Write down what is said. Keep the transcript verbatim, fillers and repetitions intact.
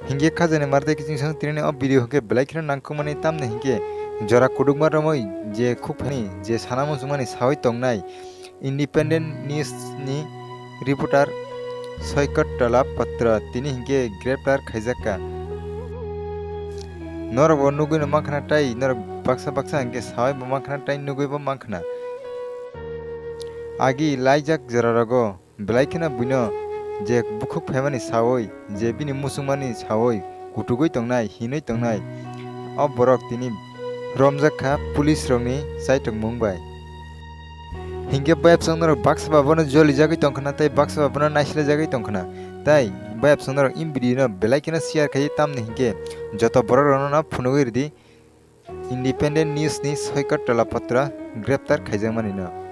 Hinkhe khajani marte kiching song tini o video hinkhe belai kheno nangkukmani tamni hinkhe jora kudukma romwi je khuk phani je sana muchungmani sawi tongnai Independent News ni reporter Soikot Tola Patra tini hinkhe greptar khaijakka. Norokbo nugwino mankhana tei norok baksa baksa hinkhe sawi bo mankhana tei nugwibo mankhana. Agi laijak jorarogo belai kheno buino je bukhuk phaimani sawi, je bini muchungmani sawi kutugwi tongnai, hinwi tongnai, o borok tini romjak kha police rokni chaitokmung bai. Hinkhe bayapsong norok baksa ba bono jolijagwi tongkhna tei baksa ba bono naislajagwi tongkhna. Tei bayapsong norok in video no belai kheno share khai tamni hinkhe joto borok rokno phunugwi ridi Independent News ni Soikot Tola Patra greptar khaijakmani no.